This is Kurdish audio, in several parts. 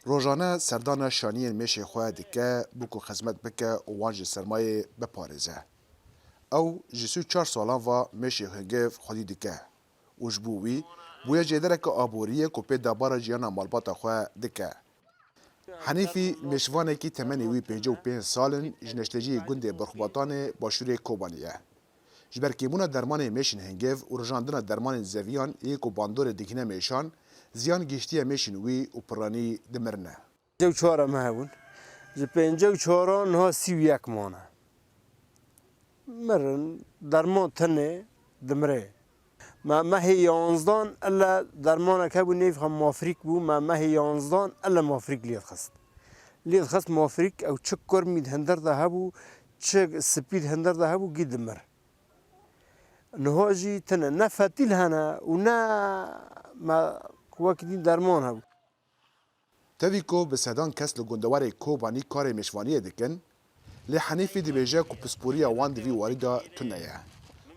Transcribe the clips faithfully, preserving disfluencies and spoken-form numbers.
Rojane serdana şaniyên mêşê xwe dike bo ku xizmet bike û wan ji sermayê biparêze. Ew ji sî û çar salan ve mêşê hingiv xwedî dike û ji bo wî bûye jêdereke aboriyê ku pê debara jiyana malbata xwe dike. Henîfî mêşvanekî temenê wî pêncî û pênc sal in, ji neşteciyê gundê Birxubatanê başûrê Kobanî ye. Ji ber kêmbûna dermanê mêşên hingiv û rijandina dermanên zeviyan yê ku bandorê digihîne mêşan, ziyan gihîştiye mêşên wî û piranî dimirine. Pêncî û çar em hebûn. Ji pêncî û çaran niha sî û yek mane. Mirin, derman tune, dimire. Me mehê yanzdan ele dermanek hebû, nêv xwe mafrîk bû, me mehê yanzdan ele mafrîk lê dixist. Lê dixist mafrîk, ew çi kurmî di hindir de hebû, çi spî di hindir de hebû, gî dimir. Niha jî tune ne fetîl hene û ne me wekî din derman hebû. Tevî ku bi sedan kes li gundewarê Kobanî karê mêşvaniyê dikin, lê Henîfî dibêje ku pisporiya wan di vî warî de tune ye.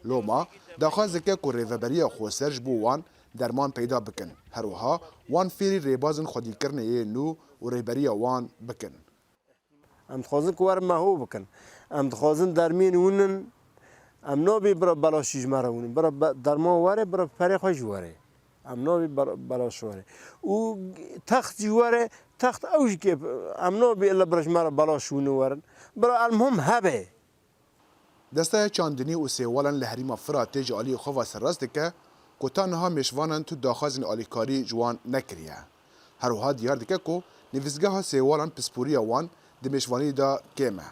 Loma daxwaz dike ku Rêveberiya Xweser ji bo wan derman peyda bikin. Her wiha wan fêrî rêbazên xwedîkirinê yê nû û rêberiya wan bikin. Em dixwazin ku werin me ho bikin. Em dixwazin dermên winin. Em nabê bira belaşî ji me re winin. Bira be-, derman were, bira perê xwe jî were. Em nabê bela-, belaş were. Û text jî were, text ew jî kê, em nabê illa bira ji me re belaş winin werin. Bira elmuhim hebe. Desteya Çandinî û Sêwalan li herêma Firatê ji aliyê xwe ve serrast dike ku ta niha mêşvanan tu daxwazên alîkarî ji wan nekiriye. Her wiha diyar dike ku nivîsgeha Sêwalan pisporiya wan di mêşvanî de kêm e.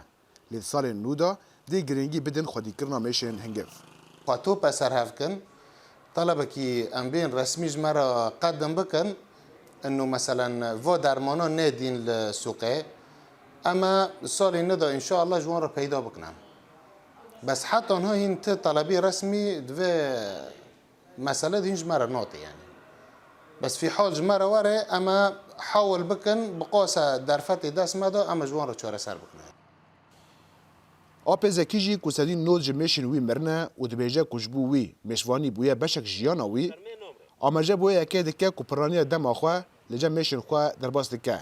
Lê di salên nû de dê girîngî bidin xwedîkirina mêşên hingiv. Xwe top e ser hev kin, telebekî em bên resmî ji me re qedim bikin, inu meselen va dermana nedîn li sûqê, em e salên nû de înşaallah ji wan re peyda bikin em. Bes heta niha hîn ti telebî resmî di vê mesele de hîn ji me re natê yani. Bes fîhal ji me re were, em e hawil bikin, bi qase derfetê dest me de, em e ji wan re çareser bikin. Apê Zekî jî ku sedî nod ji mêşên wî mirine û dibêje ku ji bo wî mêşvanî bûye beşek jiyana wî, amaje bûye yekê dike ku piraniya dema xwe li cem mêşên xwe derbas dike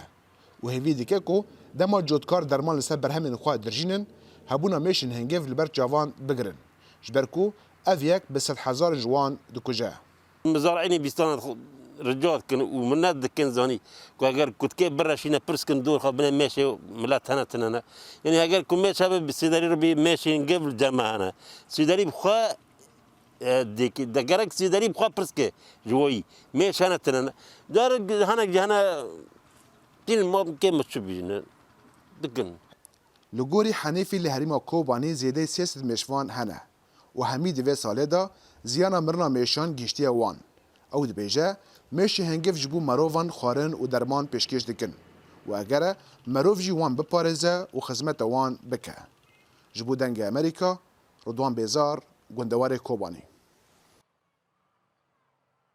û hêvî dike ku dema cotkar derman li ser berhemên xwe dirjînin, hebûna mêşên hingiv li ber çavan bigirin, ji ber ku ev yek bi sedhezarên ji wan dikuje. Mizarînê bîstana xwe rica dikin û minet dikin zanî ku eger kutkê bireşîne pirs kin dor xwe bine mêşê milet hene tune ne. Yanî eger ku mêş hebe bi sêderî re bî mêşên gev li cem me hene. Sêderî bi xwe, e, dêkî, de gerek sêderî bi xwe pirs ke ji wayî. Mêş hene tune ne. Car hinek ji hene tîn ma kê mi çi bîne dikin. Li gorî Henîfî li herêma Kobanî zêdeyî sê sed mêşvan hene û hemî di vê salê de ziyana mirina mêşan gihîştiye wan. Ew dibêje, mêşê hingiv ji bo merovan xwarin û derman pêşkêş dikin û eger e, merov jî wan biparêze û xizmeta wan bike. Ji bo Dengê Amerîka, Ridwan Bêzar, gundewarê Kobanî.